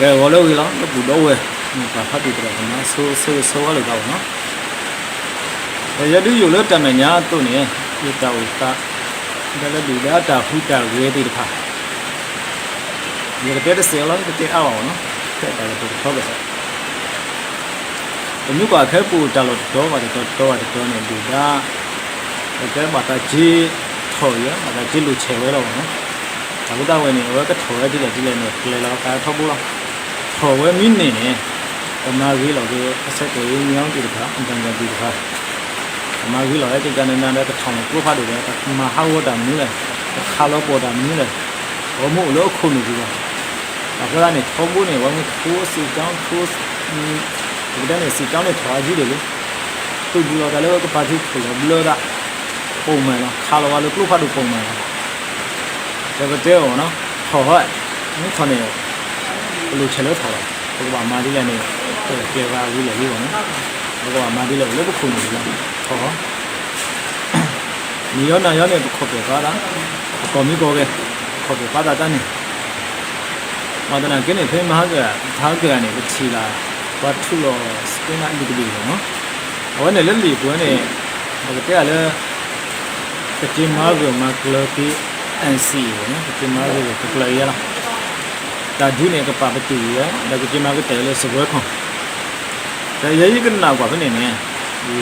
ကဲ ဂီၤလၢအဂ့ၤလီၤ လၢပူၤဒီဝဲၢ် မ့ၢ်ပှၤဖးဒိၣ်သရၣ်သမါဆိ ဆိၣ်ဂ့ၤဆိၣ်ဝါလိာ်သးအီၤနီၤ. ယဲဒုးယိာ်လၢတၢ်မဲာ်ညါအသိးန့ၣ် ယတၢ်အိၣ်သး ဒ်လၢဒုၣ်ဒါတၢ်ဟူးတၢ်ဂဲၤသ့ၣ်တဖၣ် ယကတဲတစဲးလီၤ တတဲအါဘၣ်အီၤနီၤ. ဖဲတၢ်ကတိၤကထီကစး ပမ့ၢ်ကွၢ်ခဲပအိၣ်တၢ်လီၢ်တတီၤဘၣ်တတီၤ တတီၤဘၣ်တတီၤန့ၣ် ဒုၣ်ဒါ ပတဲဘၣ်သးက့ၤထီၣ်ယဲ ဘၣ်သးက့ၤလိာ်ဆဲးဝဲလီၤနီၤ. အဃိသတးဝဲန့ၣ် အဝဲကထီၣ်ဝဲဒ်လဲၣ်ဒ်လဲၣ်န့ၣ် ကျဲၤလီၤကါထီဘိလီၤ. ထီၣ်ဝဲမ့ၢ်န့ၢ်န့ၣ် ကမၤဂ့ၤလီၤက့ၤ အဆဲးကဲၤအံၤ ညီသ့ၣ်တဖၣ် ဒၣ်ကၢၣ်သ့ၣ်တဖၣ် ကမၤဂ့ၤလီၤဝဲကကနနဒီး ကထီၣ်လီၤကျိဖးဒိၣ်ဒီး ကမၤဟးဂီၤတၢ်မနုၤလဲၣ်, ကခးလီၤပှီၢ်တၢ်မနုၤလဲၣ်, အဝဲမ့ၢ်အိၣ်လၢအခိၣ်နူာ်ပူၤလီၤ. အဃိသတးန့ၣ် ထီဘိန့ၣ် အဝဲမ့ၢ်ထိစံးကၠီ ထိ ပကတဲန့ၣ် စံးကၠီန့ၣ်ထီၣ်အယံၤဒၣ်လံ, သုးဘူးလီၤတၢ်လၢကပာ်ထံခုၣ်လီၤဘျၢသး ပိာ်မုၣ်လီၤ, ခးလီၤဝဲလၢကျိဖးဒိၣ်ပိာ်မုၣ်လီၤ. ဒီးပတဲအီၤနီၤ, ထီၣ်ဟီ, မ့ၢ်ထီၣ်န့ၣ် ပလိၣ်ဆဲးလၢထီၣ်လီၤ, ပကဘၣ်မၤဒ်လဲၣ်န့ၣ် ကျဲၤဝဲဝံၤလဲၣ်လံအီၤနီၤ, ပကဘၣ်မၤဒ်လဲၣ်အိၣ်လၢပခိၣ်နူာ်လီၤ, ထီၣ်ဟီ နံၤယီနၤယီန့ၣ် ပခီၣ်ပဲာ်ပာ်သး, ပကီၢ်မံကီၢ်ဂဲၤ, ပခီၣ်ပဲာ်ပာ်သးတၢ်န့ၣ်, မၤသနာ်က့န့ၣ် ဖဲမဟါကဂၤန့ၣ် ပထံၣ်ဘၣ် ပှၤထုးလီၤစကဲနၣ်လံာ်တဘ့ၣ်လီၤနီၤ, အဝဲန့ၣ်လၢလံာ်ပူၤန့ၣ် ပကတဲအီၤလၢ ကက့ၤမၤဂၢၢ်မၤကျၢၤက့ၤ NCA လီၤနီၤ, ကက့ၤမၤဂၢၢ်ကျၢၤက့ၤယဲလီၤ. တၢ်ဒုးန့ၣ် ကပာ်ပတုာ်ယဲ ဒီးကက့ၤမၤကတၢၢ်လၢစပွဲခိၣ် ဒီးယဲယကနၣ်ကွၢ်ဖဲန့ၣ်န့ၣ်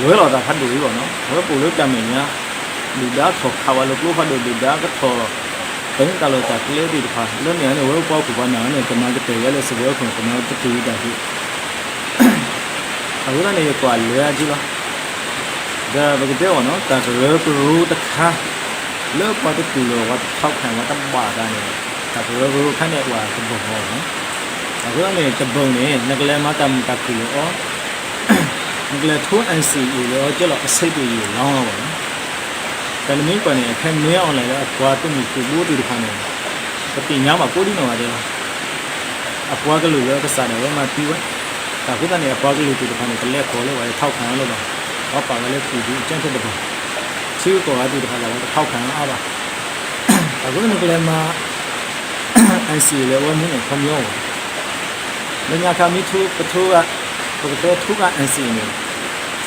လွဲလီၤသးဖးဒိၣ်အံၤဘၣ်နီၤ, ဝဲပအိၣ်လၢတၢ်မဲာ်ညါ ဒုၣ်ဒါထီၣ်ခးဝဲလၢကျိဖးဒိၣ် ဒုၣ်ဒါကထီၣ် ပတၢ်လီၢ်တၢ်ကျဲသ့ၣ်တဖၣ် လၢန့ၣ်န့ၣ် ဝဲပှၤခိၣ်ပှၤနၢ်န့ၣ် ကမၤကတၢၢ်ယဲလၢစပွဲခိၣ် ကမၤပတုာ်ယတၢ်ဒုး အဃိသတးန့ၣ် ယကွၢ်လၢအက့လီၤ. ဒီးပကတဲအီၤနီၤ တၢ်ကရၢကရိတခါ လၢပှၤတတူၢ်လိာ် ပှၤတထီၣ်ခၣ် ပှၤတဘၣ်သးန့ၣ် တၢ်ကရၢကရိခါန့ၣ် ပှၤတဘၢၣ်မီၤနီၤ, အဃိသတးန့ၣ် တဘၢၣ်န့ၣ် နကလဲၤမၤတၢ်မုာ်တၢ်ခုၣ်လၢအီၤ နကလဲၤထိ NCA လၢအီၤကဲလီၤ အဆဲးကယံာ်လီၤဘၣ်နီၤ. တၢ်နမ့ၢ်ကွၢ်န့ၣ် ဖဲမင်းအောင်လှိုင်လၢအပှၤသုးမုၢ်သုးဘိသ့ၣ်တဖၣ်န့ၣ် ပသ့ၣ်ညါဘၣ်ကိးဒ်နီၢ်ဂၤဒဲးလီၤ. အပှၤကလုာ်လၢအကစၢ်ဒၣ်ဝဲမၤသံဝဲ, တၢ်အဃိသတးန့ၣ် အပှၤကလုာ်သ့ၣ်တဖၣ်န့ၣ် တလဲၤခီလၢပှၤတထီၣ်ခၣ်အလၢၤဘၣ်, ပှၤပာ်ဝဲလၢ ပြည်သူ့အကြမ်းဖက်တပ်ဖွဲ့, ထံဂုၤကီၢ်ဂၤသ့ၣ်တဖၣ်လၢပှၤတထီၣ်ခၣ်အါဘၣ် တၢ်အဃိသတးန့ၣ် နကလဲၤမၤ NCA လၢအဝဲမူန့ၣ် ခီပညီဘၣ်. လၢညါခါမ့ၢ်ထိ ပထိဂၤ ပကတဲထိဂၤ NCA န့ၣ်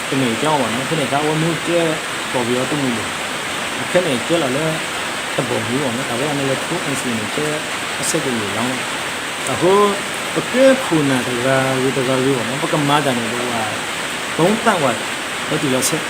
တမ့ၢ်ကၠီဘၣ်နီၤ, ဖဲန့ၣ်ခါအဝဲမူကဲ ကီၢ်ပယီၤသုးမုၢ်ဒိၣ်, အခဲန့ၣ်ကဲလီၤလၢ တဘီမုၢ်ဘၣ်နီၤ, တၢ်ဝဲဒၣ်န့ၣ်လၢထိ NCA န့ၣ် ကဲအဆဲးကယံာ်လီၤ. တၢ်ဃိ ပကဲခိၣ်နၢ်တဂၤဂ့ၤတဂၤဂ့ၤဘၣ်နီၤ, ပကမၤတၢ်န့ၣ် ပကဘၣ် သုံးသပ်ဝဲ လီၤတံၢ်လီၤဆဲး,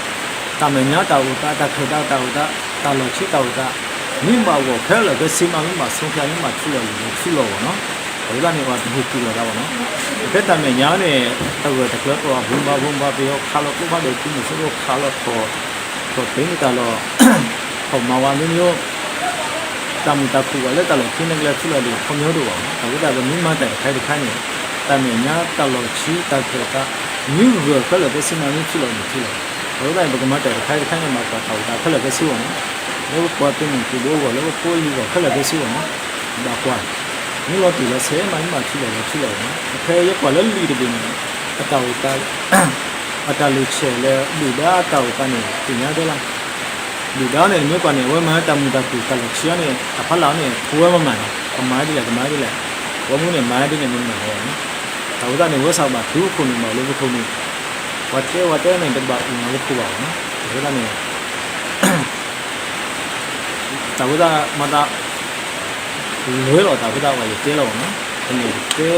တၢ်မဲာ်ညါတၢ်အိၣ်သး တၢ်ခၢၣ်သးတၢ်အိၣ်သး တၢ်လီၢ်ဆံးတၢ်အိၣ်သး မ့ၢ်ဘၣ်ဂီၢ်ခဲလၢာ်ခဲဆ့မး မ့ၢ်ဘၣ်ဆုံးဖြတ် မ့ၢ်ဘၣ်ထုးလီၤလံာ်န့ၣ် ထုးလီၤဘၣ်နီၤ, အဝဲဒၣ်န့ၣ် ပှၤတဟ့ၣ်ကူၣ်လီၤသးဘၣ်နီၤ, ဖဲတၢ်မဲာ်ညါန့ၣ် တဂၢၢ်တကျၢၤပှၤ ဘုံဘၣ်ဘုံဘၣ် ပယီၤခးလီၤကျိဖးဒိၣ် သုးမုၢ်စိရိၤခးလီၤထီၣ် ထီၣ်သ့န့ၣ်တၢ်လီၢ် ထီၣ်မၤဝဲမ့ၢ်မ့ၢ် တၢ်မုာ်တၢ်ခုၣ်ဘၣ်လၢတၢ်လီၢ်ခံ နကလဲၤထုးလီၤလံာ် ခီပညီတအိၣ်ဘၣ်နီၤ, အဃိသတး ပမ့ၢ်မၤတၢ်တခါတခါန့ၣ် တၢ်မဲာ်ညါတၢ်လီၢ်ဆံးတၢ်ခၢၣ်သး မ့ၢ်ဂၢၢ်ခဲလၢာ်ခဲဆ့မး မ့ၢ်ထုးလီၤမ့ၢ်ထုးလီၤ, အဃိသတးန့ၣ် ပကမၤတၢ်တခါတခါန့ၣ် ဘၣ်ကွၢ်တၢ်အိၣ်သးခဲလၢာ်ခဲဆ့ဘၣ်နီၤ, လၢပပှၤသုးမုၢ်သုးဘိအဂီၢ် လၢပဖိအလံၤအဂီၢ်ခဲလၢာ်ခဲဆ့ဘၣ်နီၤ, ဘၣ်ကွၢ် မ့ၢ်လီၤတံၢ်လီၤဆဲးမး မ့ၢ်ဘၣ်ထုးလီၤလီၤထုးလီၤဘၣ်နီၤ, ဖဲယကွၢ်လၢလံာ်တဘ့ၣ်န့ၣ် အတၢ်အိၣ်သး အတၢ်လိၣ်ဆဲးလၢဒုၣ်ဒါအတၢ်အိၣ်သးန့ၣ် သ့ၣ်ညါတဲလီၤ ဒုၣ်ဒါန့ၣ် နမ့ၢ်ကွၢ်န့ၣ် အဝဲမၤတၢ်မုာ်တၢ်ခုၣ်တၢ်လီၢ်ဆံးအီၤန့ၣ် တၢ်ဖးလၢ်အီၤန့ၣ် ဖိဝဲမၤမၤန့ၣ် ကမၤဒ်လဲၣ် ကမၤဒ်လဲၣ်, ဝဲမူန့ၣ် မၤဒ်န့ၣ် မ့ၢ်မၤဝဲန့ၣ်, တၢ်ဝဲသးန့ၣ် ဝဲစးဘၣ်သုးခိၣ်နူာ်ဘၣ်လၢပခိၣ်နူာ်, ပှၤတဲဝဲတဲန့ၣ် တဘၣ်အုၣ်မၤလၢပခိၣ်ဘၣ်ဝဲန့ၣ်, တၢ်ဝဲသးန့ၣ် တၢ်ဝဲသးမၤသး လွဲလီၤတၢ်ဝဲသးဝဲယတဲလီၤဘၣ်နီၤ, တမ့ၢ်တဲ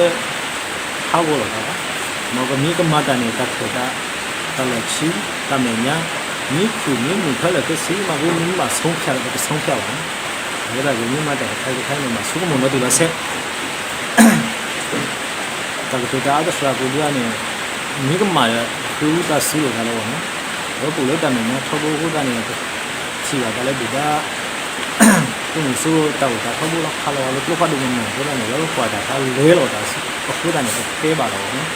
ဟးဂီၤလီၤသးဘၣ်, မ်ပမ့ၢ်ကမၤတၢ်န့ၣ် တၢ်ခၢၣ်သး တၢ်လီၢ်ဆံး တၢ်မဲာ်ညါ မ့ၢ်ခုၣ်မ့ၢ်မုာ်ခဲလၢာ်ခဲဆ့မး ပမ့ၢ်ဘၣ်ဆုံးဖြတ် ပကဆုံးဖြတ်ဘၣ်နီၤ, အဝဲသးပမ့ၢ်မၤတၢ်တခါတခါန့ၣ် ဘၣ်ဆိကမိၣ်လီၤတံၢ်လီၤဆဲး တၢ်ကတိၤတၢ်အါတစှၤပူၤဒုးန့ၣ် မ့ၢ်ကမၣ်ဒီး ဃုသးစုလိာ်သးလၢအဂီၢ်န့ၣ်, အဝဲပအိၣ်လၢတၢ်မဲာ်ညါထီဘိအဃိသတးန့ၣ် ပထံၣ်ဘၣ်သးလၢဒုၣ်ဒါ သုးမုၢ်စိရိၤတၢ်အိၣ်သးထီဘိလီၤ ခးလီၤဝဲလၢကျိဖးဒိၣ်မုၢ်မုၢ်အဃိသတးန့ၣ် လၢပကွၢ်တၢ်ခါလဲၤလိာ်သးအဃိသတးန့ၣ် ပတဲဘၣ်လီၤအဂီၢ်န့ၣ်,